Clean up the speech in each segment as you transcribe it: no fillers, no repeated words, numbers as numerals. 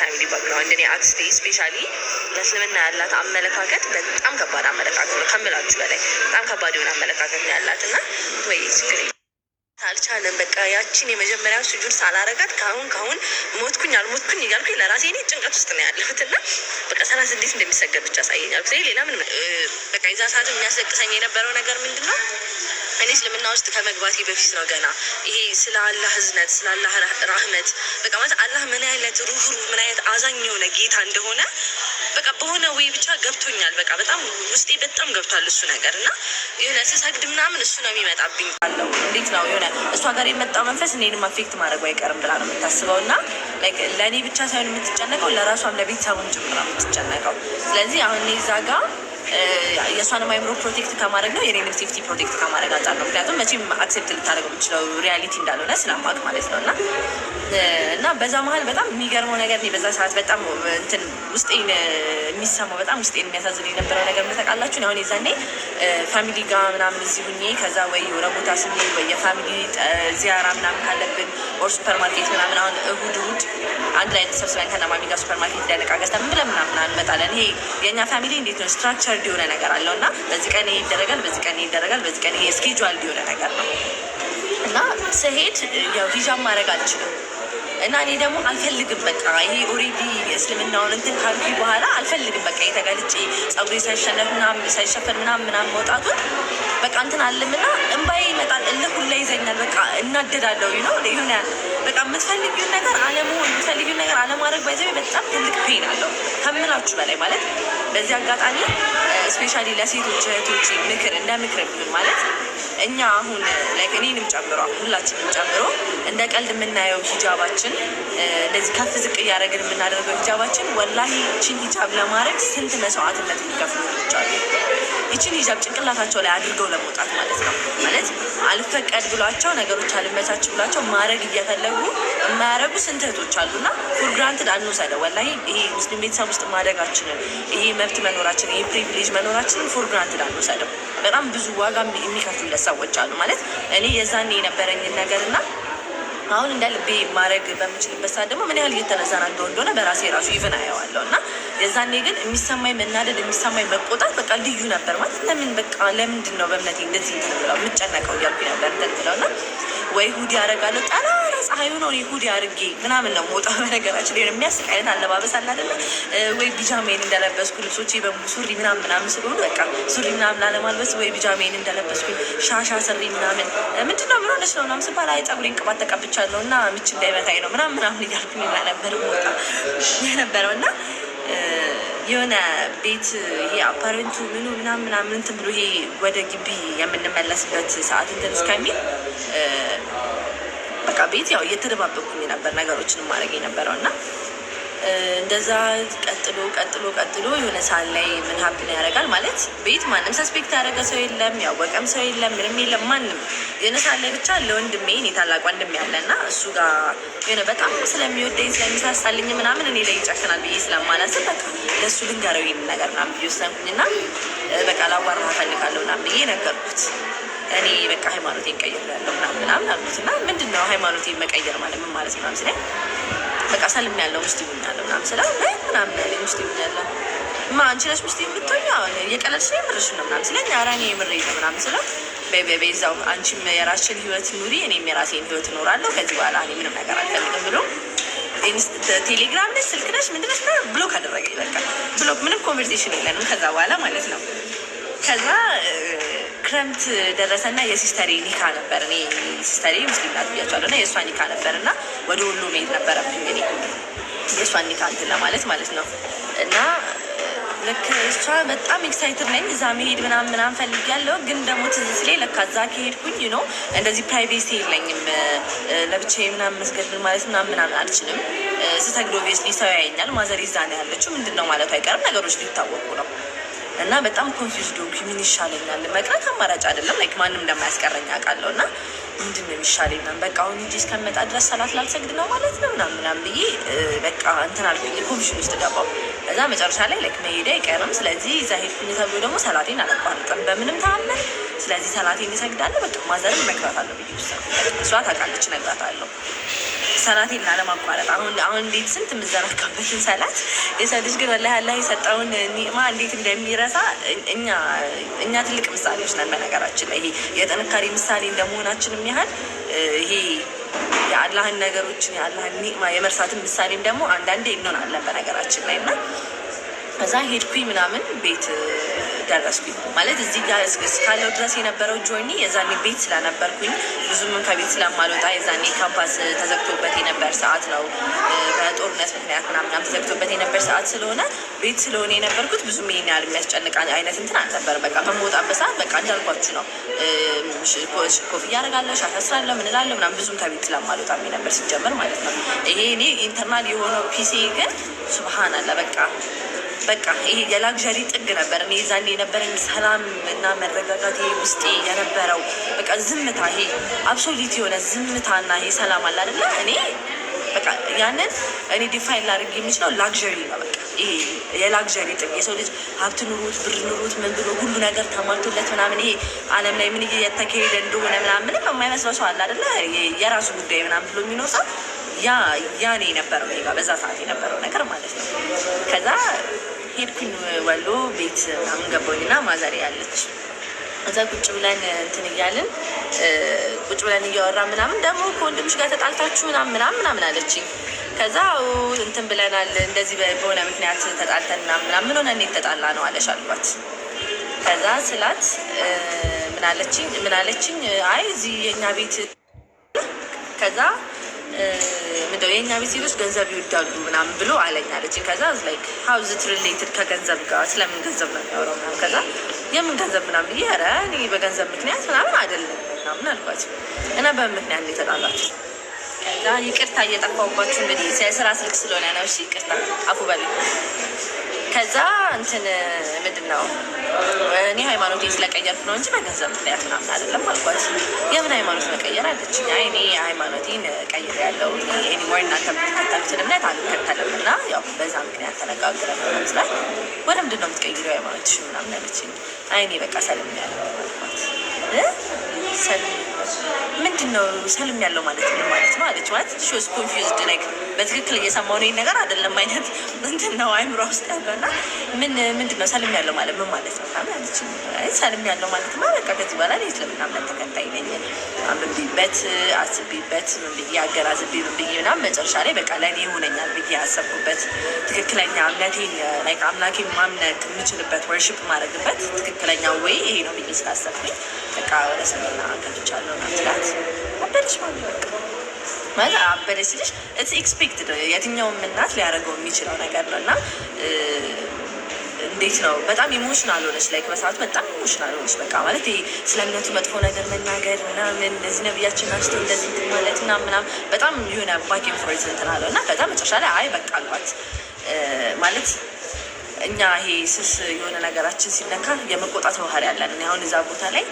family background። እኔ አክስቴ especially ለእስልምና ያላት አመለካከት በጣም ከባድ አመለካከት ነው ከምላችሁ በላይ፣ በጣም ከባድ የሆነ አመለካከት ነው ያላት። እና ወይ ችግር አልቻለም። በቃ ያቺን የመጀመሪያው ስጁድ ሳላረጋት ከአሁን ካሁን ሞትኩኝ አልሞትኩኝ እያልኩኝ ለራሴ እኔ ጭንቀት ውስጥ ነው ያለሁት። እና በቃ ሰላት እንዴት እንደሚሰገድ ብቻ አሳየኝ አልኩት። ሌላ ምንም በቃ የዛ ሰዓት የሚያስለቅሰኝ የነበረው ነገር ምንድን ነው? እኔ እስልምና ውስጥ ከመግባቴ በፊት ነው ገና ይሄ ስለ አላህ እዝነት፣ ስለ አላህ ራህመት፣ በቃ ማለት አላህ ምን አይነት ሩህሩህ፣ ምን አይነት አዛኝ የሆነ ጌታ እንደሆነ በቃ በሆነ way ብቻ ገብቶኛል። በቃ በጣም ውስጤ በጣም ገብቷል እሱ ነገር። እና የሆነ ስሰግድ ምናምን እሱ ነው የሚመጣብኝ። አለው እንዴት ነው የሆነ እሷ ጋር የመጣው መንፈስ እኔንም affect ማድረጉ አይቀርም ብላ ነው የምታስበው። እና like ለእኔ ብቻ ሳይሆን የምትጨነቀው ለራሷም ለቤተሰቡም ጭምር ነው የምትጨነቀው። ስለዚህ አሁን እኔ እዛ ጋር የእሷንም አይምሮ protect ከማድረግ ነው፣ የኔንም safety protect ከማድረግ አንጻር ነው። ምክንያቱም መቼም accept ልታደርገው የምችለው reality እንዳልሆነ ስለማቅ ማለት ነው። እና በዛ መሀል በጣም የሚገርመው ነገር፣ እኔ በዛ ሰዓት በጣም እንትን ውስጤን የሚሰማው፣ በጣም ውስጤን የሚያሳዝን የነበረው ነገር ምን ታውቃላችሁ? አሁን የዛኔ family ጋር ምናምን እዚህ ሁኜ ከዛ ወይ የሆነ ቦታ ስንሄድ ወይ የ family ዚያራ ምናምን ካለብን or ሱፐር ማርኬት ምናምን፣ አሁን እሁድ እሁድ አንድ ላይ ተሰብስበን ከነ ማሚ ጋር ሱፐር ማርኬት ላይ ዕቃ ገዝተን ምን ብለን ምናምን እንመጣለን። ይሄ የእኛ family እንዴት ነው structured የሆነ ነገር አለው። እና በዚህ ቀን ይሄ ይደረጋል፣ በዚህ ቀን ይሄ ይደረጋል፣ በዚህ ቀን ይሄ scheduled የሆነ ነገር ነው። እና ስሄድ ያው ሂጃብ ማድረግ አልችልም። እና እኔ ደግሞ አልፈልግም። በቃ ይሄ already እስልምናውን እንትን ካልኩኝ በኋላ አልፈልግም። በቃ የተገልጬ ፀጉሬ ሳይሸነፍ ምናምን፣ ሳይሸፈን ምናምን ምናምን መውጣቱን በቃ እንትን አለምና እምባዬ ይመጣል፣ እልህ ሁላ ይዘኛል። በቃ እናደዳለሁ ነው። የሆነ በቃ የምትፈልጊውን ነገር አለመሆን፣ የምትፈልጊውን ነገር አለማድረግ by the way በጣም ትልቅ pain አለው ከምላችሁ በላይ። ማለት በዚህ አጋጣሚ especially ለሴቶች እህቶች ምክር እንደ ምክር የሚሆን፣ ማለት እኛ አሁን like እኔንም ጨምሮ ሁላችንም ጨምሮ እንደ ቀልድ የምናየው ሂጃባችን፣ እንደዚህ ከፍ ዝቅ እያደረግን የምናደርገው ሂጃባችን፣ ወላሂ ይችን ሂጃብ ለማድረግ ስንት መስዋዕትነት የሚከፍሉ ልጆች አሉ። ይችን ሂጃብ ጭንቅላታቸው ላይ አድርገው ለመውጣት ማለት ነው። ማለት አልፈቀድ ብሏቸው፣ ነገሮች አልመቻች ብሏቸው ማድረግ እየፈለጉ የማያደርጉ ስንት እህቶች አሉና for granted አንውሰደው። ወላሂ ይሄ ሙስሊም ቤተሰብ ውስጥ ማደጋችንን፣ ይሄ መብት መኖራችንን፣ ይሄ privilege መኖራችንን for granted አንውሰደው። በጣም ብዙ ዋጋ የሚከፍሉለት ሰዎች አሉ። ማለት እኔ የዛኔ የነበረኝን ነገር እና አሁን እንደ ልቤ ማድረግ በምችልበት ሰዓት ደግሞ ምን ያህል እየተነዛናገው እንደሆነ በራሴ ራሱ even አየዋለሁ። እና የዛኔ ግን የሚሰማኝ መናደድ፣ የሚሰማኝ መቆጣት በቃ ልዩ ነበር። ማለት ለምን፣ በቃ ለምንድን ነው በእምነቴ እንደዚህ እንትን ብለው የምጨነቀው እያልኩኝ ነበር እንትን ብለው። እና ወይ hoodie ያደርጋለሁ፣ ጠራራ ፀሐዩ ነው፣ እኔ hoodie አድርጌ ምናምን ነው የምወጣው። በነገራችን ላይ የሚያስቅ አይነት አለባበስ አለ አይደለ? ወይ ቢጃሜን እንደለበስኩ፣ ልብሶቼ በሙሉ ሱሪ ምናምን ምናምን ስለሆኑ በቃ ሱሪ ምናምን ላለማልበስ ወይ ቢጃሜን እንደለበስኩ ሻሻ ስሪ ምናምን፣ ምንድነው ምን ሆነች ነው ምናምን ስባል አይ ፀጉሬን ቅባት ተቀብቻለሁ እና ምች እንዳይመታኝ ነው ምናምን ምናምን እያልኩኝ ነበር የምወጣው የነበረው። እና የሆነ ቤት ይሄ apparent ኡ ምኑ ምናምን ምናምን እንትን ብሎ ይሄ ወደ ግቢ የምንመለስበት ሰዓት እንትን እስከሚል በቃ ቤት ያው እየተደባበቅኩኝ ነበር ነገሮችን ማድረግ የነበረው። እና እንደዛ ቀጥሎ ቀጥሎ ቀጥሎ የሆነ ሰዓት ላይ ምን happen ያደርጋል? ማለት ቤት ማንም suspect ያደረገ ሰው የለም፣ ያወቀም ሰው የለም፣ ምንም የለም ማንም። የሆነ ሰዓት ላይ ብቻ ለወንድሜ፣ እኔ ታላቅ ወንድሜ ያለ እና እሱ ጋር የሆነ በጣም ስለሚወደኝ ስለሚሳሳልኝ ምናምን እኔ ላይ ይጨክናል ብዬ ስለማላስብ በቃ ለእሱ ልንገረው ይሄን ነገር ምናምን ብዬ ወሰንኩኝ። እና በቃ ላዋራህ እፈልጋለሁ ምናምን ብዬ ነገርኩት። እኔ በቃ ሃይማኖቴን ቀይሬያለሁ ምናምን ምናምን አልኩት። እና ምንድን ነው ሃይማኖቴን መቀየር ማለት ምን ማለት ምናምን ሲለኝ በቃ ሰልም ያለው ሙስሊም ያለው ምናምን ስለው ምናምን ያለኝ ሙስሊም ያለው ማ አንቺ ነሽ ሙስሊም የምትሆኚው? አሁን እየቀለድሽ ነው የምርሽን ነው ምናምን ሲለኝ ኧረ እኔ የምሬን ነው ምናምን ስለው በይ በይ በይ እዛው አንቺም የራስሽን ህይወት ኑሪ፣ እኔም የራሴን ህይወት እኖራለሁ፣ ከዚህ በኋላ እኔ ምንም ነገር አልፈልግም ብሎ ቴሌግራም ነሽ፣ ስልክ ነሽ፣ ምንድን ነሽ block አደረገኝ። በቃ block፣ ምንም conversation የለንም ከዛ በኋላ ማለት ነው። ከዛ ክረምት ደረሰና የ sister ኤ ኒካ ነበር። እኔ sister ኤ ሙስሊም ናት ብያቸዋለሁ። እና የእሷ ኒካ ነበር እና ወደ ወሎ መሄድ ነበረብኝ እኔ የእሷን ኒካ እንትን ለማለት ማለት ነው። እና ልክ እሷ በጣም excited ነኝ እዛ መሄድ ምናምን ምናምን ፈልጊያለሁ። ግን ደግሞ ትዝ ሲለኝ ለካ እዛ ከሄድኩኝ እንደዚህ privacy የለኝም፣ ለብቻዬ ምናምን መስገድ ማለት ምናምን ምናምን አልችልም። ስሰግድ obviously ሰው ያየኛል። ማዘር ይዛ ነው ያለችው፣ ምንድን ነው ማለቱ አይቀርም፣ ነገሮች ሊታወቁ ነው። እና በጣም confused ሆንኩኝ። ምን ይሻለኛል? መቅረት አማራጭ አይደለም። Like ማንም እንደማያስቀረኝ አውቃለሁ። እና ምንድን ነው የሚሻለኝ? ምናምን በቃ አሁን እንጂ እስከመጣ ድረስ ሰላት ላልሰግድ ነው ማለት ነው ምናምን ምናምን ብዬ በቃ እንትን አልኩኝ፣ confusion ውስጥ ገባሁ። ከዛ መጨረሻ ላይ like መሄዴ አይቀርም። ስለዚህ እዛ ሄድኩኝ ተብሎ ደግሞ ሰላቴን አላቋርጥም በምንም ተአምር። ስለዚህ ሰላቴን እሰግዳለሁ። በቃ ማዘርም እነግራታለሁ ብዬ ወሰንኩ። እሷ ታውቃለች፣ እነግራታለሁ። ሰላቴን ላለማቋረጥ አሁን አሁን እንዴት ስንት የምዘናጋበትን ሰላት፣ የሰው ልጅ ግን ወላሂ አላህ የሰጠውን ኒዕማ እንዴት እንደሚረሳ እኛ ትልቅ ምሳሌዎች ነን። በነገራችን ላይ ይሄ የጥንካሬ ምሳሌ እንደመሆናችንም ያህል ይሄ የአላህን ነገሮችን የአላህን ኒዕማ የመርሳትን ምሳሌም ደግሞ አንዳንዴ እንሆናለን በነገራችን ላይ። እና ከዛ ሄድኩኝ ምናምን፣ ቤት ደረስኩኝ። ማለት እዚህ ጋር እስካለው ድረስ የነበረው journey የዛኔ ቤት ስለነበርኩኝ፣ ብዙም ከቤት ስለማልወጣ፣ የዛኔ ካምፓስ ተዘግቶበት የነበር ሰዓት ነው። በጦርነት ምክንያት ምናምናም ተዘግቶበት የነበር ሰዓት ስለሆነ፣ ቤት ስለሆነ የነበርኩት፣ ብዙም ይሄን ያህል የሚያስጨንቅ አይነት እንትን አልነበረም። በቃ በምወጣበት ሰዓት በቃ እንዳልኳችሁ ነው። ኮፍያ አደርጋለሁ፣ ሻሽ አስራለሁ፣ ምን እላለሁ ምናምን፣ ብዙም ከቤት ስለማልወጣም የነበር ሲጀመር ማለት ነው። ይሄ እኔ internal የሆነው peace ኤ ግን ሱብሃናላ በቃ ይሄ የ luxury ጥግ ነበር። እኔ ዛኔ የነበረኝ ሰላም እና መረጋጋት፣ ይሄ ውስጤ የነበረው በቃ ዝምታ፣ ይሄ absolute የሆነ ዝምታ እና ይሄ ሰላም አለ አይደለ? እኔ በቃ ያንን እኔ define ላድርግ የሚችለው luxury ነው። በቃ ይሄ የ luxury ጥግ፣ የሰው ልጅ ሀብት ኑሮት፣ ብር ኑሮት፣ ምን ብሎ፣ ሁሉ ነገር ተሟልቶለት ምናምን፣ ይሄ ዓለም ላይ ምን እየተካሄደ እንደሆነ ምናምን ምንም የማይመስለው ሰው አለ አይደለ? የራሱ ጉዳይ ምናምን ብሎ የሚኖር ሰው፣ ያ ነው የነበረው እኔ ጋር በዛ ሰዓት የነበረው ነገር ማለት ነው። ከዛ ሄድኩኝ ወሎ፣ ቤት ምናምን ገባሁኝና ማዘሬ ያለች እዛ ቁጭ ብለን እንትን እያልን፣ ቁጭ ብለን እያወራ ምናምን፣ ደግሞ ከወንድምሽ ጋር ተጣልታችሁ ምናምን ምናምን ምናምን አለችኝ። ከዛ እንትን ብለናል፣ እንደዚህ በሆነ ምክንያት ተጣልተን ምናምን ምናምን። ምን ሆነን የተጣላ ነው አለሽ አልኳት። ከዛ ስላት ምን አለችኝ? አይ እዚህ የኛ ቤት፣ ከዛ ምንድነው የእኛ ቤት ሴቶች ገንዘብ ይወዳሉ ምናምን ብሎ አለኝ አለችኝ። ከዛ like how is it related ከገንዘብ ጋር? ስለምን ገንዘብ ነው የሚያወራው ምናምን። ከዛ የምን ገንዘብ ምናምን ብዬ፣ ኧረ እኔ በገንዘብ ምክንያት ምናምን አይደለም ምናምን አልኳት። እና በምን ምክንያት ነው የተጣላችሁት? ከዛ ይቅርታ እየጠፋሁባችሁ እንግዲህ የስራ ስልክ ስለሆነ ነው። እሺ ይቅርታ፣ አፉ በሉኝ። ከዛ እንትን ምንድን ነው፣ እኔ ሃይማኖቴን ስለቀየርኩ ነው እንጂ በገንዘብ ምክንያት ምናምን አይደለም አልኳት። የምን ሃይማኖት መቀየር አለችኝ። አይ እኔ ሃይማኖቴን ቀይሬያለሁ፣ anymore እናንተ የምትከተሉትን እምነት አልከተልም እና ያው በዛ ምክንያት ተነጋግረን ነው ስላት፣ ወደ ምንድን ነው የምትቀይሪው ሃይማኖትሽን ምናምን አለችኝ። አይ እኔ በቃ ሰልሜያለሁ አልኳት። ሰልም ምንድን ነው? ሰልም ያለው ማለት ምን ማለት ነው አለች። ማለት she was confused, like በትክክል እየሰማሁ ነው ይሄን ነገር አይደለም አይነት እንትን ነው አይምሮ ውስጥ ያለው። እና ምን ምንድን ነው ሰልም ያለው ማለት ምን ማለት ነው ምናምን አለች። አይ ሰልም ያለው ማለት ማ በቃ ከዚህ በኋላ እኔ እስልምና እምነት ተከታይ ነኝ፣ አንብቤበት፣ አስቤበት፣ ምን ብዬ፣ አገናዝቤ፣ ምን ብዬ ምናምን፣ መጨረሻ ላይ በቃ ለእኔ ይሆነኛል ብዬ ያሰብኩበት ትክክለኛ እምነቴን like አምላኬን ማምለክ የምችልበት፣ worship ማድረግበት ትክክለኛ way ይሄ ነው ብዬ ስላሰብኩኝ በቃ ወደ እስልምና ገብቻለሁ ምናምን ስላት አበደች ማለት፣ በቃ ማለት አበደች ስልሽ it's expected፣ የትኛውም እናት ሊያደርገው የሚችለው ነገር ነው። እና እንዴት ነው፣ በጣም emotional ሆነች። Like በሰዓቱ በጣም emotional ሆነች። በቃ ማለት ይሄ ስለ እምነቱ መጥፎ ነገር መናገር ምናምን፣ እንደዚህ ነብያችን አንስቶ እንደዚህ እንትን ማለት ምናምን ምናምን፣ በጣም የሆነ back and forth እንትን አለው። እና ከዛ መጨረሻ ላይ አይ በቃ አልኳት። ማለት እኛ ይሄ ስስ የሆነ ነገራችን ሲነካ የመቆጣት ባህሪ ያለን። እኔ አሁን እዛ ቦታ ላይ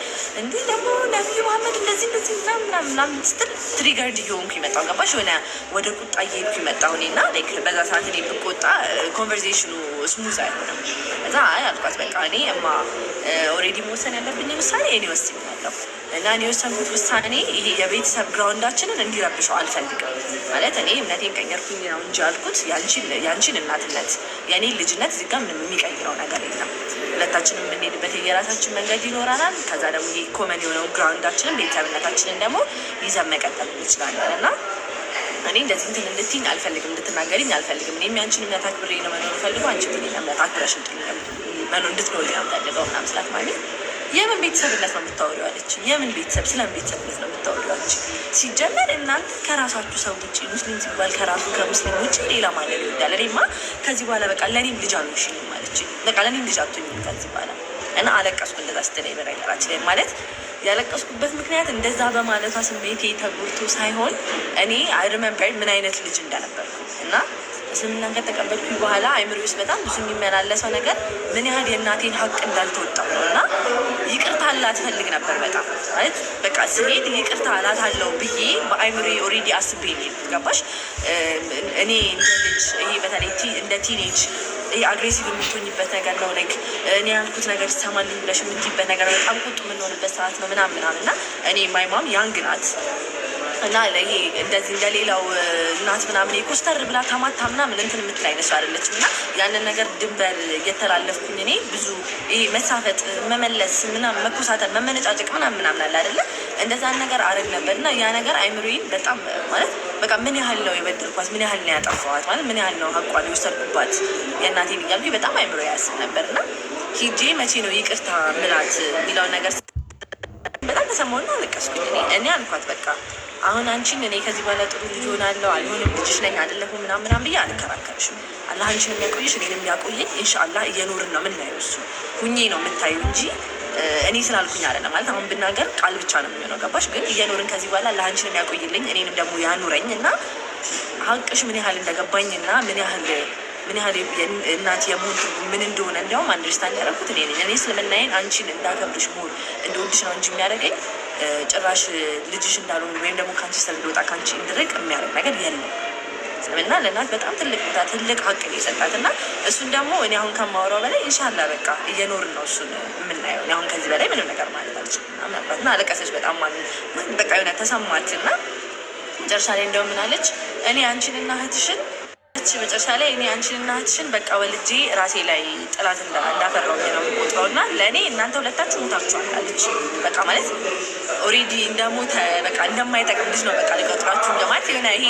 እንዲህ ደግሞ ነቢዩ መሐመድ እንደዚህ እንደዚህ ምናምን ምናምን ምናምን ስትል triggered እየሆንኩ ይመጣው፣ ገባሽ? የሆነ ወደ ቁጣ እየሄድኩ ይመጣሁ እኔ። እና like በዛ ሰዓት እኔ ብቆጣ conversation ኑ smooth አይሆንም። እዛ አይ አልኳት፣ በቃ እኔ እማ already መወሰን ያለብኝ ውሳኔ እኔ ወስኛለሁ እና እኔ የወሰንኩት ውሳኔ ይሄ የቤተሰብ ground ኣችንን እንዲረብሸው አልፈልግም። ማለት እኔ እምነቴን ቀየርኩኝ ነው እንጂ ያልኩት ያንቺን እናትነት፣ የእኔን ልጅነት እዚህ ጋር ምንም የሚቀይረው ነገር የለም። ሁለታችንም የምንሄድበት የራሳችን መንገድ ይኖረናል። ከዛ ደግሞ ይሄ common የሆነው ground ኣችንን፣ ቤተሰብነታችንን ደግሞ ይዘን መቀጠል እንችላለን። እና እኔ እንደዚህ እንትን እንድትይኝ አልፈልግም፣ እንድትናገሪኝ አልፈልግም። እኔም ያንቺን እምነት አክብሬ ነው መኖር ፈልገው፣ አንቺ የእኔን እምነት አክብረሽ መኖር እንድትኖሪ ነው የምፈልገው ምናምን ስላት ማሚ የምን ቤተሰብነት ነው የምታወሪው አለች። የምን ቤተሰብ፣ ስለምን ቤተሰብነት ነው የምታወሪው አለች። ሲጀመር እናንተ ከራሳችሁ ሰው ውጭ፣ ሙስሊም ሲባል ከራሱ ከሙስሊም ውጭ ሌላ ማንን ይወዳል? እኔማ ከዚህ በኋላ በቃ ለእኔም ልጅ አልሆንሽኝም አለች። በቃ ለእኔም ልጅ አትሆኝም ከዚህ በኋላ። እና አለቀስኩ እንደዛ ስትለኝ። በነገራችን ላይ ማለት ያለቀስኩበት ምክንያት እንደዛ በማለቷ ስሜቴ ተጎድቶ ሳይሆን እኔ I remember ምን አይነት ልጅ እንደነበርኩ። እና እስልምናን ከተቀበልኩኝ በኋላ አይምሮ ውስጥ በጣም ብዙ የሚመላለሰው ነገር ምን ያህል የእናቴን ሀቅ እንዳልተወጣው ነው። እና ይቅርታ ላት ፈልግ ነበር በጣም። ማለት በቃ ስሄድ ይቅርታ እላታለሁ ብዬ በአይምሮ already አስቤ ነው የሄድኩት። ገባሽ? እኔ እንደ ልጅ ይሄ በተለይ እንደ teenage ይሄ aggressive የምትሆኝበት ነገር ነው። Like እኔ ያልኩት ነገር ይሰማልኝ ብለሽ የምትይበት ነገር፣ በጣም ቁጡ የምንሆንበት ሰዓት ነው ምናምን ምናምን። እና እኔ my mom young ናት። እና ይሄ እንደዚህ እንደሌላው እናት ምናምን ኮስተር ብላ ታማታ ምናምን እንትን የምትል አይነት ሰው አይደለችም። እና ያንን ነገር ድንበር እየተላለፍኩኝ እኔ ብዙ ይሄ መሳፈጥ፣ መመለስ ምናምን፣ መኮሳተር፣ መመነጫጨቅ ምናምን ምናምን አለ አይደለ? እንደዛን ነገር አረግ ነበር። እና ያ ነገር አይምሮዬን በጣም ማለት በቃ ምን ያህል ነው የበደልኳት፣ ምን ያህል ነው ያጠፋኋት፣ ማለት ምን ያህል ነው ሀቋን የወሰድኩባት የእናቴን እያልኩኝ በጣም አይምሮ ያስብ ነበር። እና ሂጄ መቼ ነው ይቅርታ ምላት የሚለውን ነገር በጣም ተሰማውና አለቀስኩኝ። እኔ አልኳት፣ በቃ አሁን አንቺን እኔ ከዚህ በኋላ ጥሩ ልጅ ሆናለሁ አልሆንም፣ ልጅሽ ነኝ አይደለሁም ምናምን ምናምን ብዬ አልከራከርሽም። አላህ አንቺን የሚያቆይሽ እኔንም የሚያቆየኝ ኢንሻአላህ እየኖርን ነው የምናየው። እሱ ሁኜ ነው የምታዩ እንጂ እኔ ስላልኩኝ አይደለም። ማለት አሁን ብናገር ቃል ብቻ ነው የሚሆነው። ገባሽ? ግን እየኖርን ከዚህ በኋላ አላህ አንቺን የሚያቆይልኝ እኔንም ደግሞ ያኑረኝ እና ሀቅሽ ምን ያህል እንደገባኝ እና ምን ያህል እናት የመሆን ትርጉም ምን እንደሆነ እንዲያውም understand ያደረኩት እኔ ነኝ። እኔ እስልምናዬን አንቺን እንዳከብርሽ more እንደወድሽ ነው እንጂ የሚያደርገኝ ጭራሽ ልጅሽ እንዳልሆን ወይም ደግሞ ከአንቺ ስር እንደወጣ፣ ከአንቺ እንድርቅ የሚያደርግ ነገር የለም። እስልምና ለእናት በጣም ትልቅ ቦታ፣ ትልቅ ሀቅ ነው የሰጣት። እና እሱን ደግሞ እኔ አሁን ከማወራው በላይ ኢንሻላ በቃ እየኖርን ነው እሱን የምናየው። እኔ አሁን ከዚህ በላይ ምንም ነገር ማለት አልችልም ምናምን አልኳት እና አለቀሰች በጣም። በቃ የሆነ ተሰማት። እና መጨረሻ ላይ እንደው ምን አለች፣ እኔ አንቺንና እህትሽን መጨረሻ ላይ እኔ አንቺንና እህትሽን በቃ ወልጄ ራሴ ላይ ጥላት እንዳፈራው ነው የምቆጥረው እና ለእኔ እናንተ ሁለታችሁ ሞታችኋል አለች። በቃ ማለት already እንደሞተ፣ በቃ እንደማይጠቅም ልጅ ነው በቃ ሊቆጥራችሁ እንደማለት። የሆነ ይሄ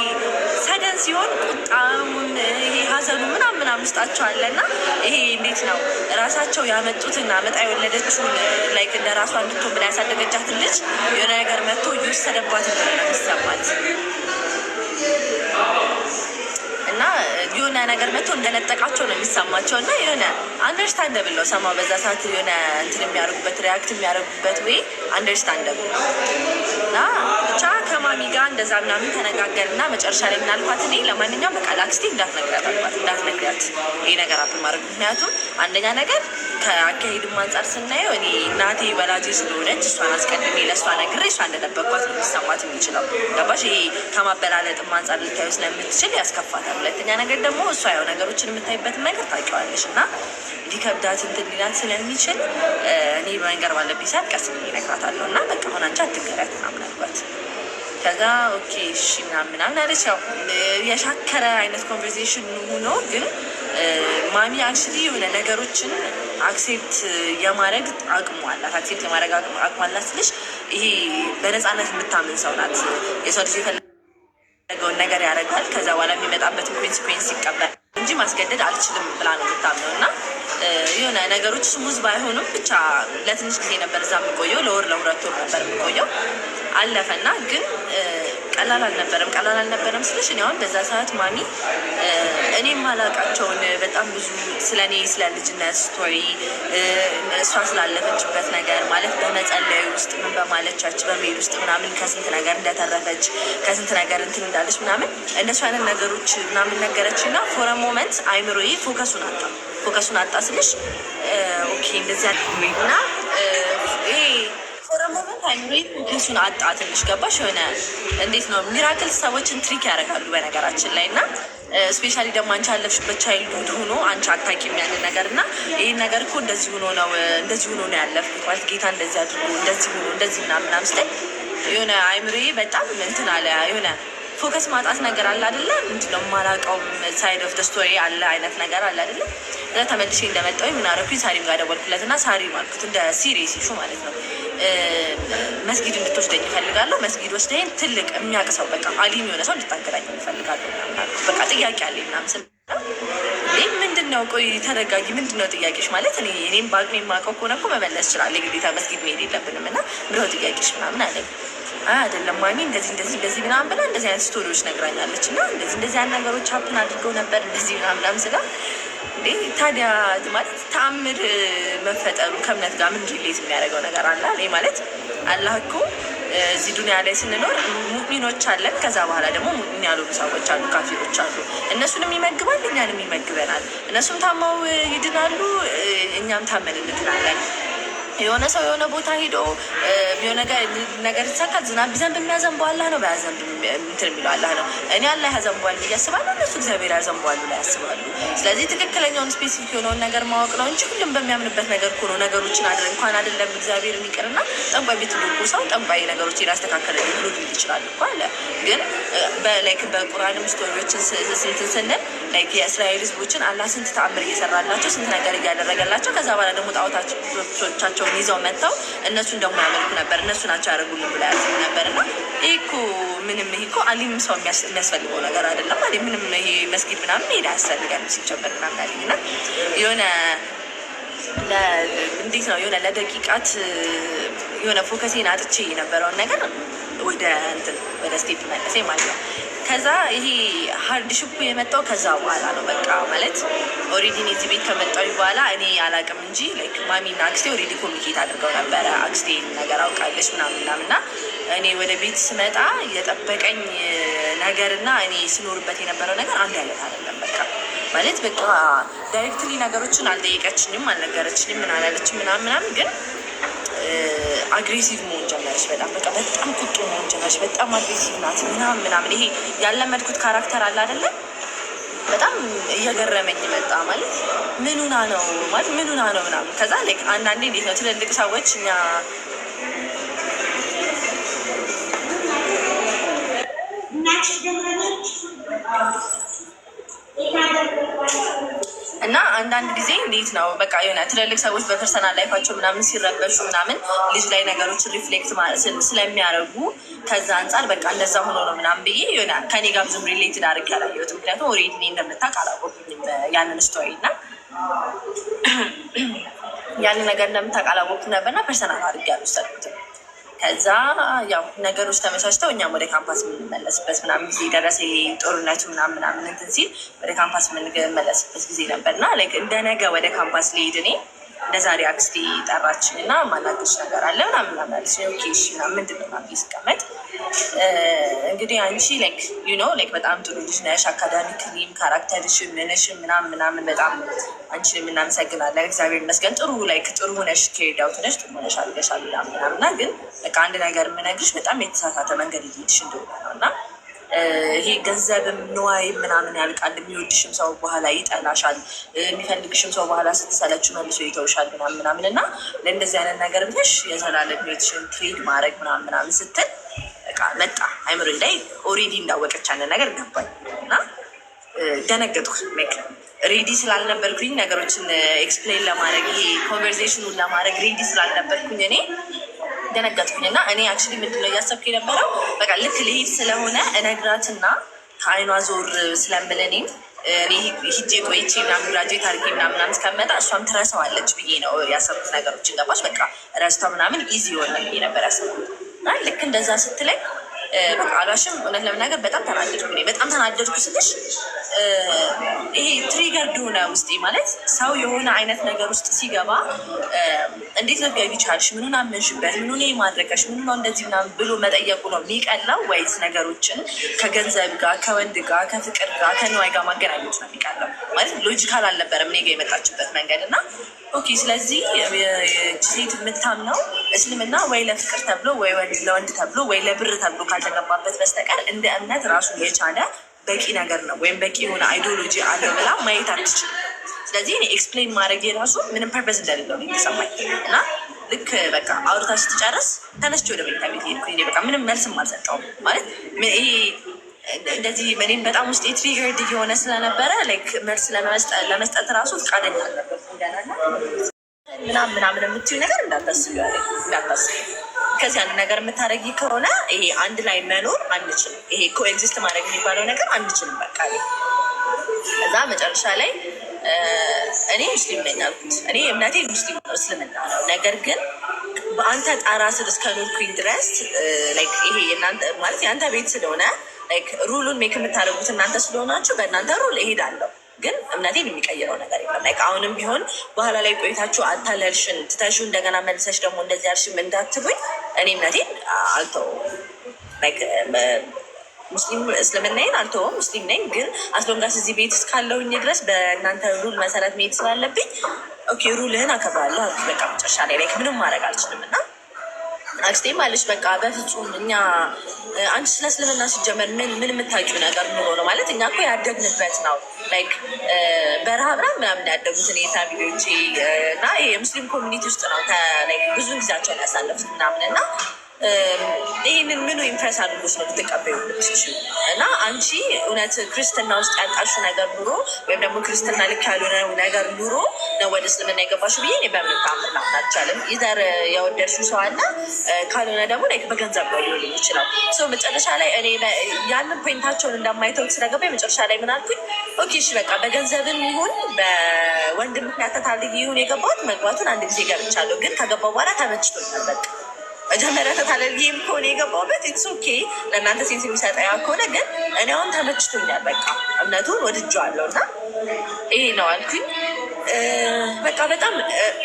sudden ሲሆን ቁጣውን ይሄ ሀዘኑ ምናምን ምናምን ውስጣቸው አለ። እና ይሄ እንዴት ነው ራሳቸው ያመጡትና አመጣ የወለደችውን like እንደ ራሷ እንድትሆን ብላ ያሳደገቻትን ልጅ የሆነ ነገር መጥቶ እየወሰደባት እንደሆነ ነው የሚሰማት እና የሆነ ነገር መጥቶ እንደነጠቃቸው ነው የሚሰማቸው። እና የሆነ understandable ነው ሰማ በዛ ሰዓት የሆነ እንትን የሚያደርጉበት፣ react የሚያደርጉበት way understandable ነው። እና ብቻ ከማሚ ጋር እንደዛ ምናምን ተነጋገርና መጨረሻ ላይ ምናልኳት፣ እኔ ለማንኛውም በቃ ለአክስቴ እንዳትነግሪያት አልኳት፣ እንዳትነግሪያት ይሄ ነገር happen ማድረግ። ምክንያቱም አንደኛ ነገር ከአካሄድም አንጻር ስናየው እኔ እናቴ ወላጄ ስለሆነች እሷን አስቀድሜ ለእሷ ነግሬ እሷ እንደደበቅኳት ነው የሚሰማት የሚችለው። ገባሽ? ይሄ ከማበላለጥም አንጻር ልታዩ ስለምትችል ያስከፋታል። ሁለተኛ ነገር ደግሞ እሷ ያው ነገሮችን የምታይበትን መንገድ ታውቂዋለሽ እና ሊከብዳት እንትን ሊላት ስለሚችል እኔ መንገር ባለብኝ ሰዓት ቀስ ብዬ እነግራታለሁ እና በቃ አሁን አንቺ አትንገሪያት ምናምን አልኳት። ከዛ okay እሺ ምናምን ምናምን አለች። ያው የሻከረ አይነት conversation ሆኖ ግን ማሚ actually የሆነ ነገሮችን accept የማድረግ አቅሙ አላት። Accept የማድረግ አቅሙ አላት ስልሽ ይሄ በነፃነት የምታምን ሰው ናት። የሰው ልጅ የፈለገውን ነገር ያደርጋል። ከዛ በኋላ የሚመጣበትን consequence ይቀበል እንጂ ማስገደድ አልችልም ብላ ነው የምታምነው። እና የሆነ ነገሮች smooth ባይሆኑም ብቻ ለትንሽ ጊዜ ነበር እዛ የምቆየው። ለወር ለ2 ወር ነበር የምቆየው። አለፈና ግን ቀላል አልነበረም። ቀላል አልነበረም ስልሽ እኔ አሁን በዛ ሰዓት ማሚ እኔ የማላውቃቸውን በጣም ብዙ ስለ እኔ ስለ ልጅነት story፣ እሷ ስላለፈችበት ነገር፣ ማለት በመጸለይ ውስጥ ምን በማለቻች በመሄድ ውስጥ ምናምን ከስንት ነገር እንደተረፈች፣ ከስንት ነገር እንትን እንዳለች ምናምን እንደሱ አይነት ነገሮች ምናምን ነገረች። እና for a moment አይምሮዬ focus ኡን አጣ። Focus ኡን አጣ ስልሽ okay እንደዚያ እና ይሄ for a moment አይምሮዬ focus ኡን አጣ ትንሽ። ገባሽ? የሆነ እንዴት ነው miracle ሰዎችን trick ያደርጋሉ በነገራችን ላይ። እና especially ደግሞ አንቺ ያለፍሽበት childhood ሆኖ አንቺ አታውቂም ያንን ነገር። እና ይህን ነገር እኮ እንደዚህ ሆኖ ነው፣ እንደዚህ ሆኖ ነው ያለፍኩት፣ ማለት ጌታ እንደዚህ አድርጎ እንደዚህ ሆኖ እንደዚህ ምናምን ምናምን ስትል የሆነ አይምሮዬ በጣም እንትን አለ። የሆነ focus ማጣት ነገር አለ አይደለ? ምንድነው የማላውቀውም side of story አለ አይነት ነገር አለ አይደለ? እዛ ተመልሼ እንደመጣሁኝ ምን አደረኩኝ? ሳሪም ጋር ደወልኩለት እና ሳሪም አልኩት እንደ serious issue ማለት ነው፣ መስጊድ እንድትወስደኝ እፈልጋለሁ። መስጊድ ወስደኝ ትልቅ የሚያውቅ ሰው፣ በቃ አሊም የሆነ ሰው እንድታገናኝ እፈልጋለሁ ምናምን አልኩት። በቃ ጥያቄ አለኝ ምናምን ስል ምንድን ነው? ቆይ ተረጋጊ፣ ምንድን ነው ጥያቄሽ? ማለት እኔም በአቅሜ የማውቀው ከሆነ እኮ መመለስ እችላለሁ። የግዴታ መስጊድ መሄድ የለብንም። እና ምንድን ነው ጥያቄሽ ምናምን አለኝ። አይ አይደለም ማሚ፣ እንደዚህ እንደዚህ እንደዚህ ምናምን ብላ እንደዚህ አይነት story ዎች ነግራኛለች እና እንደዚህ እንደዚህ አይነት ነገሮች happen አድርገው ነበር እንደዚህ ምናምን ምናምን ስላ፣ እንዴ ታዲያ ማለት ተአምር መፈጠሩ ከእምነት ጋር ምን relate የሚያደርገው ነገር አለ? አለኝ። ማለት አላህ እኮ እዚህ ዱንያ ላይ ስንኖር ሙእሚኖች አለን። ከዛ በኋላ ደግሞ ሙእሚን ያልሆኑ ሰዎች አሉ፣ ካፊሮች አሉ። እነሱንም ይመግባል፣ እኛንም ይመግበናል። እነሱም ታመው ይድናሉ፣ እኛም ታመን እንድናለን። የሆነ ሰው የሆነ ቦታ ሄዶ የሆነ ነገር ይሳካል። ዝናብ ቢዘንብ የሚያዘንበው አላህ ነው፣ ባያዘንብ እንትን የሚለው አላህ ነው። እኔ አላህ ያዘንበዋል ብዬ አስባለሁ፣ እነሱ እግዚአብሔር ያዘንበዋል ብለው ያስባሉ። ስለዚህ ትክክለኛውን specific የሆነውን ነገር ማወቅ ነው እንጂ ሁሉም በሚያምንበት ነገር እኮ ነው ነገሮችን አድረ እንኳን አይደለም እግዚአብሔር ይቅርና ጠንቋይ ቤት እኮ ሰው ጠንቋይ ነገሮችን ያስተካከለ ብሎ ሊል ይችላል እኮ አለ። ግን በ like በቁርአንም story ዎችን ስንትን ስንል like የእስራኤል ህዝቦችን አላህ ስንት ተአምር እየሰራላቸው፣ ስንት ነገር እያደረገላቸው፣ ከዛ በኋላ ደግሞ ጣዖታቸውን ይዘው መጥተው እነሱን ደግሞ ያመልኩ ነበር። እነሱ ናቸው ያደረጉልን ብላ ያስቡ ነበር። እና ይሄ እኮ ምንም፣ ይሄ እኮ አሊም ሰው የሚያስፈልገው ነገር አይደለም። አለ። ምንም ይሄ መስጊድ ምናምን መሄድ አያስፈልገንም ሲጀመር ምናምን አለኝ። እና የሆነ እንዴት ነው፣ የሆነ ለደቂቃት የሆነ focus ኤን አጥቼ የነበረውን ነገር ወደ እንትን ወደ step መለሰኝ ማለት ነው። ከዛ ይሄ hardship ኡ የመጣው ከዛ በኋላ ነው። በቃ ማለት already እኔ እዚህ ቤት ከመጣሁ በኋላ እኔ አላቅም እንጂ like ማሚና አክስቴ already communicate አድርገው ነበረ። አክስቴ ነገር አውቃለች ምናምን ምናምን። እና እኔ ወደ ቤት ስመጣ የጠበቀኝ ነገርና እኔ ስኖርበት የነበረው ነገር አንድ አይነት አይደለም። በቃ ማለት በቃ directly ነገሮችን አልጠየቀችኝም፣ አልነገረችኝም፣ ምን አላለችም ምናምን ምናምን፣ ግን aggressive መሆን ጀመረች። በጣም በቃ በጣም ቁጡ መሆን ጀመረች። በጣም aggressive ናት ምናምን ምናምን። ይሄ ያለመድኩት character አለ አይደለም፣ በጣም እየገረመኝ መጣ። ማለት ምኑና ነው፣ ማለት ምኑና ነው ምናምን። ከዛ like አንዳንዴ እንዴት ነው ትልልቅ ሰዎች እኛ እናትሽ ደህና ነች? እና አንዳንድ ጊዜ እንዴት ነው፣ በቃ የሆነ ትልልቅ ሰዎች በ personal life ኣቸው ምናምን ሲረበሹ ምናምን ልጅ ላይ ነገሮችን reflect ስለሚያደርጉ ከዛ አንጻር በቃ እንደዛ ሆኖ ነው ምናምን ብዬ የሆነ ከኔ ጋር ብዙም related አድርጌ አላየሁትም። ምክንያቱም already እኔ እንደምታውቅ አላወኩኝም ያንን story እና ያንን ነገር እንደምታውቅ አላወኩም ነበርና personal አድርጌ አልወሰድኩትም። ከዛ ያው ነገሮች ተመቻችተው እኛም ወደ ካምፓስ የምንመለስበት ምናምን ጊዜ ደረሰ። ይሄ ጦርነቱ ምናምን ምናምን እንትን ሲል ወደ ካምፓስ የምንመለስበት ጊዜ ነበር። እና like እንደ ነገ ወደ ካምፓስ ልሄድ እኔ እንደ ዛሬ አክስቴ ጠራችኝ እና ማናገርሽ ነገር አለ ምናምን ምናምን አለች። Okay እሺ ምናምን፣ ምንድን ነው ምናምን ስቀመጥ፣ እንግዲህ አንቺ like like በጣም ጥሩ ልጅ ነሽ፣ academically ም character ሽም ምንሽም ምናምን ምናምን በጣም አንቺን የምናመሰግናለን፣ እግዚአብሔር ይመስገን። ጥሩ like ጥሩ ሆነሽ carried out ሆነሽ ጥሩ ሆነሽ አድርገሻል ምናምን ምናምን። እና ግን በቃ አንድ ነገር የምነግርሽ በጣም የተሳሳተ መንገድ እየሄድሽ እንደሆነ ነው። እና ይሄ ገንዘብም ንዋይም ምናምን ያልቃል። የሚወድሽም ሰው በኋላ ይጠላሻል። የሚፈልግሽም ሰው በኋላ ስትሰለች መልሶ ይተውሻል ምናምን ምናምን። እና ለእንደዚህ አይነት ነገር ብለሽ የዘላለም ህይወትሽን trade ማድረግ ምናምን ምናምን ስትል በቃ መጣ አይምሮ ላይ። Already እንዳወቀች ያንን ነገር ገባኝ እና ደነገጥኩ። Ready ስላልነበርኩኝ፣ ነገሮችን explain ለማድረግ፣ ይሄ conversation ኑን ለማድረግ ready ስላልነበርኩኝ እኔ ደነገጥኩኝ። እና እኔ actually ምንድነው እያሰብኩ የነበረው፣ በቃ ልክ ልሄድ ስለሆነ እነግራትና ከአይኗ ዞር ስለምል እኔም እኔ ሂጄ ቆይቼ ምናምን graduate አድርጌ ምናምን ምናምን እስከመጣ እሷም ትረሳዋለች ብዬ ነው ያሰብኩት። ነገሮችን ገባች በቃ ረስቷ ምናምን easy የሆነ ብዬ ነበር ያሰብኩት። እና ልክ እንደዛ ስትለኝ በቃ አሏሽም እውነት ለመናገር በጣም ተናደድኩ። እኔ በጣም ተናደድኩ ስልሽ ይሄ triggered ሆነ ውስጤ። ማለት ሰው የሆነ አይነት ነገር ውስጥ ሲገባ እንዴት ልትገቢ ቻልሽ? ምኑን አመንሽበት? ምኑን ማድረገሽ? ምኑ ነው እንደዚህ ምናምን ብሎ መጠየቁ ነው የሚቀለው ወይስ ነገሮችን ከገንዘብ ጋር፣ ከወንድ ጋር፣ ከፍቅር ጋር፣ ከንዋይ ጋር ማገናኘት ነው የሚቀለው? ማለት logical አልነበረም እኔ ጋ የመጣችበት መንገድ። እና okay፣ ስለዚህ ሴት የምታምነው እስልምና ወይ ለፍቅር ተብሎ ወይ ለወንድ ተብሎ ወይ ለብር ተብሎ ካልተገባበት በስተቀር እንደ እምነት ራሱን የቻለ በቂ ነገር ነው ወይም በቂ የሆነ ideology አለው ብላ ማየት አትችልም። ስለዚህ እኔ explain ማድረግ የራሱ ምንም purpose እንደሌለው ነው የተሰማኝ። እና ልክ በቃ አውርታ ስትጨርስ ተነስቼ ወደ መኝታ ቤት ሄድኩኝ። እኔ በቃ ምንም መልስም አልሰጠውም። ማለት ይሄ እንደዚህ እኔም በጣም ውስጤ triggered እየሆነ ስለነበረ like መልስ ለመስጠት ራሱ ፈቃደኛ አልነበርኩም ገና። እና ምናምን ምናምን የምትይው ነገር እንዳታስቢ ያለኝ፣ እንዳታስቢ፣ ከዚህ አንድ ነገር የምታደርጊ ከሆነ ይሄ አንድ ላይ መኖር አንችልም። ይሄ coexist ማድረግ የሚባለው ነገር አንችልም። በቃ እዛ መጨረሻ ላይ እኔ ሙስሊም ነኝ አልኩት። እኔ እምነቴ ሙስሊም ነው፣ እስልምና ነው። ነገር ግን በአንተ ጣራ ስር እስከኖርኩኝ ድረስ like ይሄ ማለት የአንተ ቤት ስለሆነ like rule ኡን make የምታደርጉት እናንተ ስለሆናችሁ በእናንተ rule እሄዳለሁ። ግን እምነቴን የሚቀይረው ነገር የለም። Like አሁንም ቢሆን በኋላ ላይ ቆይታችሁ አታለልሽን ትተሹ እንደገና መልሰሽ ደግሞ እንደዚህ ያልሽም እንዳትሉኝ እኔ እምነቴን አልተወውም። Like ሙስሊም እስልምናዬን አልተወውም። ሙስሊም ነኝ። ግን as long as እዚህ ቤት እስካለሁኝ ድረስ በእናንተ rule መሰረት መሄድ ስላለብኝ okay rule ህን አከብራለሁ አልኩት። በቃ መጨረሻ ላይ like ምንም ማድረግ አልችልም። እና አክስቴም አለች በቃ በፍጹም እኛ አንቺ ስለ እስልምና ሲጀመር ምን ምን የምታውቂው ነገር ኑሮ ነው? ማለት እኛ እኮ ያደግንበት ነው። Like በረሃብ ምናምን ያደጉት እኔ family ዎቼ እና የሙስሊም community ውስጥ ነው ብዙ ጊዜያቸውን ያሳለፉት ምናምን። እና ይህንን ምኑ impress አድርጎች ነው ልትቀበዩ የምትችይው? እና አንቺ እውነት ክርስትና ውስጥ ያጣሽው ነገር ኑሮ ወይም ደግሞ ክርስትና ልክ ያልሆነ ነገር ኑሮ ነው ወደ እስልምና የገባሽው ብዬ እኔ በምንም ተአምር ላምን አልቻልም። Either የወደድሽው ሰው አለ፣ ካልሆነ ደግሞ like በገንዘብ ነው ሊሆን የሚችለው። So መጨረሻ ላይ እኔ ያንን point ኣቸውን እንደማይተውት ስለገባኝ መጨረሻ ላይ ምን አልኩኝ? Okay እሺ በቃ በገንዘብም ይሁን በወንድም ምክንያት ተታልዬ ይሁን የገባሁት፣ መግባቱን አንድ ጊዜ ገብቻለሁ፣ ግን ከገባሁ በኋላ ተመችቶኛል። በቃ መጀመሪያ ተታለልዬም ከሆነ የገባሁበት it's okay፣ ለእናንተ sense የሚሰጠ ያ ከሆነ፣ ግን እኔ አሁን ተመችቶኛል። በቃ እምነቱን ወድጄዋለሁ እና ይሄ ነው አልኩኝ። በቃ በጣም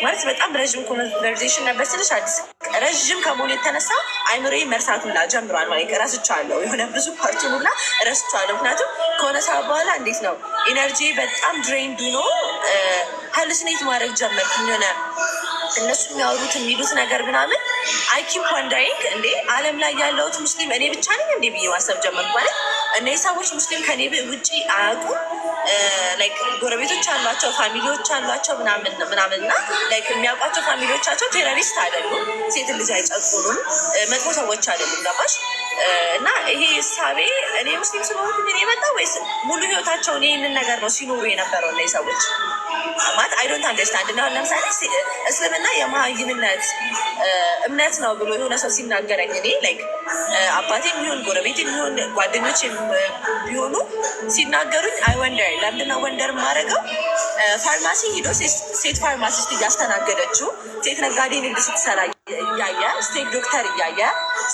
ማለት በጣም ረዥም conversation ነበር ስልሽ አዲስ ረዥም ከመሆኑ የተነሳ አይምሮዬ መርሳት ሁላ ጀምሯል። ማለት ረስቼዋለሁ፣ የሆነ ብዙ part ኡን ሁላ ረስቼዋለሁ። ምክንያቱም ከሆነ ሰዓት በኋላ እንዴት ነው energy በጣም drained ሆኖ hallucinate ማድረግ ጀመርኩኝ። የሆነ እነሱ የሚያወሩት የሚሉት ነገር ምናምን I keep wondering፣ እንዴ ዓለም ላይ ያለሁት ሙስሊም እኔ ብቻ ነኝ እንዴ ብዬ ማሰብ ጀመርኩ። ማለት እነዚህ ሰዎች ሙስሊም ከኔ ውጭ አያውቁም። Like ጎረቤቶች አሏቸው፣ family ዎች አሏቸው ምናምን ምናምን እና like የሚያውቋቸው family ዎቻቸው terrorist አይደሉም፣ ሴት ልጅ አይጨቁኑም፣ መጥፎ ሰዎች አይደሉም። ገባሽ? እና ይሄ እሳቤ እኔ ሙስሊም ስለሆንኩኝ እኔ የመጣ ወይስ ሙሉ ህይወታቸውን ይህንን ነገር ነው ሲኖሩ የነበረው እነዚህ ሰዎች? ማለት I don't understand። እና አሁን ለምሳሌ እስልምና የመሀይምነት እምነት ነው ብሎ የሆነ ሰው ሲናገረኝ እኔ like አባቴም ቢሆን ጎረቤቴም ቢሆን ጓደኞቼም ቢሆኑ ሲናገሩኝ I wonder። ለምንድነው wonder የማደርገው? ፋርማሲ ሂዶ ሴት pharmacist እያስተናገደችው፣ ሴት ነጋዴ ንግድ ስትሰራ እያየ፣ ሴት ዶክተር እያየ፣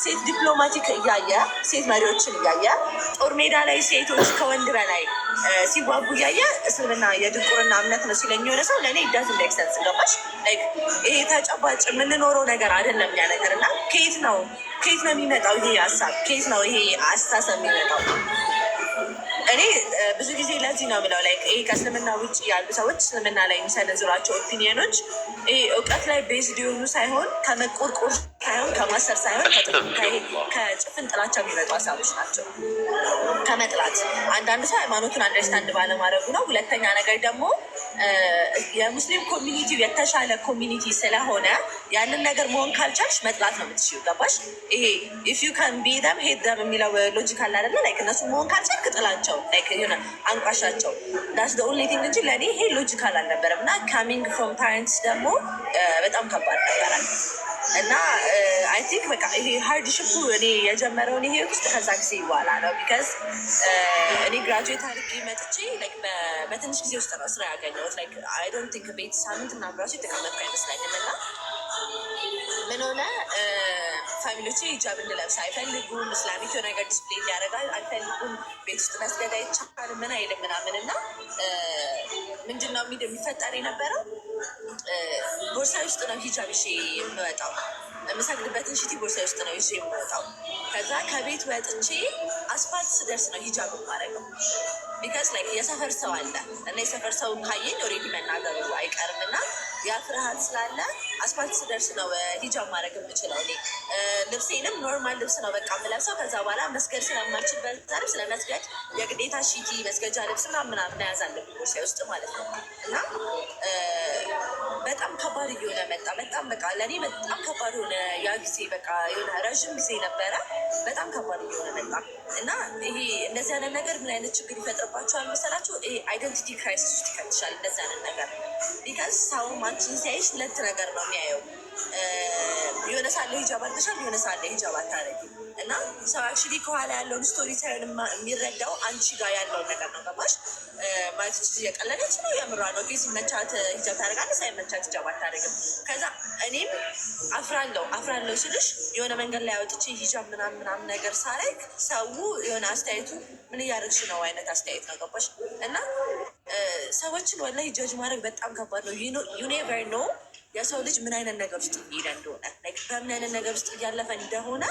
ሴት diplomatic እያየ፣ ሴት መሪዎችን እያየ፣ ጦር ሜዳ ላይ ሴቶች ከወንድ በላይ ሲዋጉ እያየ እስልምና የድንቁርና እምነት ነው ሲለኝ የሆነ ሰው ለእኔ doesn't make sense። ገባሽ? ይሄ ተጨባጭ የምንኖረው ነገር አይደለም ያ ነገር። እና ከየት ነው የሚመጣው ይሄ ሀሳብ? ከየት ነው ይሄ አስተሳሰብ የሚመጣው? እኔ ብዙ ጊዜ ለዚህ ነው የምለው፣ like ይሄ ከእስልምና ውጭ ያሉ ሰዎች እስልምና ላይ የሚሰነዝሯቸው opinion ኖች ይሄ እውቀት ላይ based የሆኑ ሳይሆን፣ ከመቆርቆር ሳይሆን፣ ከማሰር ሳይሆን፣ ከጭፍን ጥላቻ የሚመጡ ሀሳቦች ናቸው። ከመጥላት፣ አንዳንድ ሰው ሃይማኖቱን understand ባለማድረጉ ነው። ሁለተኛ ነገር ደግሞ የሙስሊም community የተሻለ community ስለሆነ ያንን ነገር መሆን ካልቻልሽ መጥላት ነው የምትችይው። ገባሽ? ይሄ "if you can be them, hate them" የሚለው logical አይደለ? Like እነሱ መሆን ካልቻልክ ጥላቸው፣ like የሆነ አንቋሻቸው። That's the only thing እንጂ ለእኔ ይሄ logical አልነበረም። እና coming from parents ደግሞ በጣም ከባድ ነበረ። እና I think በቃ ይሄ hardship ኡ እኔ የጀመረውን ይሄ ውስጥ ከዛ ጊዜ በኋላ ነው። Because እኔ graduate አድርጌ መጥቼ በትንሽ ጊዜ ውስጥ ነው ስራ ያገኘሁት። Like I don't think ቤት ሳምንት ምናምን ራሱ የተቀመጥኩ አይመስለኝም። እና ምን ሆነ፣ family ዎቼ ሂጃብ እንድለብስ አይፈልጉም። Islamic የሆነ ነገር display እንዲያደርግ አይፈልጉም። ቤት ውስጥ መስገድ አይቻልም፣ ምን አይልም ምናምን። እና ምንድን ነው የሚፈጠር የነበረው? ቦርሳዬ ውስጥ ነው ሂጃብ ይዤ የምወጣው። የምሰግድበትን ሽቲ ቦርሳዬ ውስጥ ነው ይዤ የምወጣው። ከዛ ከቤት ወጥቼ አስፋልት ስደርስ ነው ሂጃብ የማደርገው። Because like የሰፈር ሰው አለ እና የሰፈር ሰው ካየኝ already መናገሩ አይቀርም። እና ያ ፍርሃት ስላለ አስፋልት ስደርስ ነው ሂጃብ ማድረግ የምችለው። እኔ ልብሴንም normal ልብስ ነው በቃ የምለብሰው። ከዛ በኋላ መስገድ ስለማልችል በዛ ልብስ ለመስገድ የግዴታ ሺቲ፣ መስገጃ ልብስ ምናምን ምናምን መያዝ አለብኝ ቦርሳዬ ውስጥ ማለት ነው። እና በጣም ከባድ እየሆነ መጣ። በጣም በቃ ለእኔ በጣም ከባድ ሆነ ያ ጊዜ። በቃ የሆነ ረዥም ጊዜ ነበረ። በጣም ከባድ እየሆነ መጣ። እና ይሄ እንደዚህ አይነት ነገር ምን አይነት ችግር ይፈጥርባቸዋል መሰላችሁ? ይሄ identity crisis ውስጥ ይከትሻል እንደዚህ አይነት ነገር። Because ሰውም አንቺን ሲያይሽ ሁለት ነገር ነው የሚያየው። የሆነ ሳለ ሂጃብ አድርገሻል፣ የሆነ ሳለ ሂጃብ አታደርጊም። እና ሰው actually ከኋላ ያለውን story ሳይሆን የሚረዳው አንቺ ጋር ያለውን ነገር ነው። ገባሽ? ማለት እየቀለደች ነው፣ የምሯ ነው። ሲመቻት ሂጃብ ታደርጋለች፣ ሳይመቻት ሂጃብ አታደርግም። ከዛ እኔም አፍራለሁ። አፍራለሁ ስልሽ የሆነ መንገድ ላይ አውጥቼ ሂጃብ ምናምን ምናምን ነገር ሳረግ ሰው የሆነ አስተያየቱ ምን እያደረግሽ ነው አይነት አስተያየት ነው። ገባሽ? እና ሰዎችን ወላሂ judge ማድረግ በጣም ከባድ ነው። You never know የሰው ልጅ ምን አይነት ነገር ውስጥ እየሄደ እንደሆነ፣ በምን አይነት ነገር ውስጥ እያለፈ እንደሆነ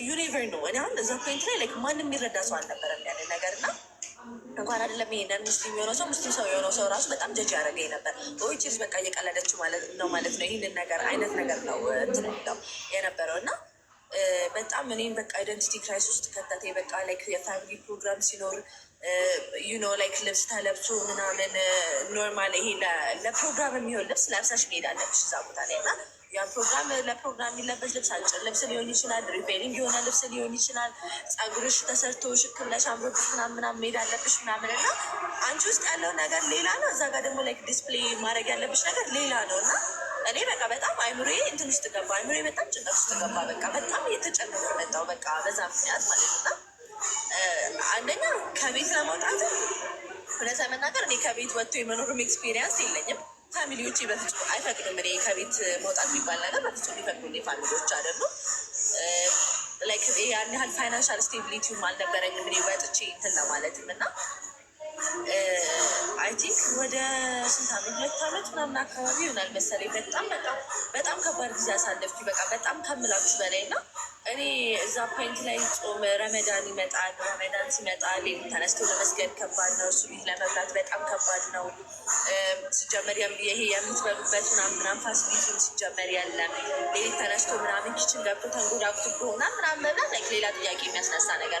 you never know። እኔ አሁን እዛ point ላይ like ማንም የሚረዳ ሰው አልነበረም ያንን ነገር። እና እንኳን አይደለም ይሄንን ሙስሊም የሆነው ሰው፣ ሙስሊም ሰው የሆነው ሰው ራሱ በጣም judge ያደረገኝ ነበር። ወይ ቺዝ በቃ እየቀለደችው ማለት ነው ይህንን ነገር አይነት ነገር ነው እንትን የሚለው የነበረው። እና በጣም እኔም በቃ identity crisis ውስጥ ከተተኝ። በቃ like የ family ፕሮግራም ሲኖር Like ልብስ ተለብሶ ምናምን normal ይሄ ለፕሮግራም የሚሆን ልብስ ለብሰሽ መሄድ አለብሽ እዛ ቦታ ላይ። እና ያ ፕሮግራም ለፕሮግራም የሚለበስ ልብስ አጭር ልብስ ሊሆን ይችላል፣ revealing የሆነ ልብስ ሊሆን ይችላል። ፀጉርሽ ተሰርቶ ሽክ ብለሽ አምሮብሽ ምናምን ምናምን መሄድ አለብሽ ምናምን። እና አንቺ ውስጥ ያለው ነገር ሌላ ነው፣ እዛ ጋር ደግሞ like display ማድረግ ያለብሽ ነገር ሌላ ነው። እና እኔ በቃ በጣም አይምሮዬ እንትን ውስጥ ገባ። አይምሮዬ በጣም ጭንቀት ውስጥ ገባ። በቃ በጣም እየተጨነኩ መጣሁ። በቃ በዛ ምክንያት ማለት ነው። አንደኛ ከቤት ለመውጣት፣ እውነት ለመናገር እኔ ከቤት ወጥቶ የመኖርም experience የለኝም። Family ዎቼ በፍጹም አይፈቅዱም። እኔ ከቤት መውጣት የሚባል ነገር በፍጹም የሚፈቅዱልኝ family ዎች አይደሉም። Like ያን ያህል financial stability ውም አልነበረኝም እኔ ወጥቼ እንትን ለማለትም። እና I think ወደ ስንት ዓመት፣ 2 ዓመት ምናምን አካባቢ ይሆናል መሰለኝ። በጣም በጣም በጣም ከባድ ጊዜ አሳለፍኩ። በቃ በጣም ከምላችሁ በላይ። እና እኔ እዛ point ላይ ጾም ረመዳን ይመጣል። ረመዳን ሲመጣ ሌሊት ተነስቶ ለመስገድ ከባድ ነው። ሱቢ ለመብላት በጣም ከባድ ነው። ሲጀመር ይሄ የምትበሉበት ምናምን ምናምን facility ውን ሲጀመር የለም። ሌሊት ተነስቶ ምናምን kitchen ገብቶ ተንጎዳጉቶ ምናምን መብላት like ሌላ ጥያቄ የሚያስነሳ ነገር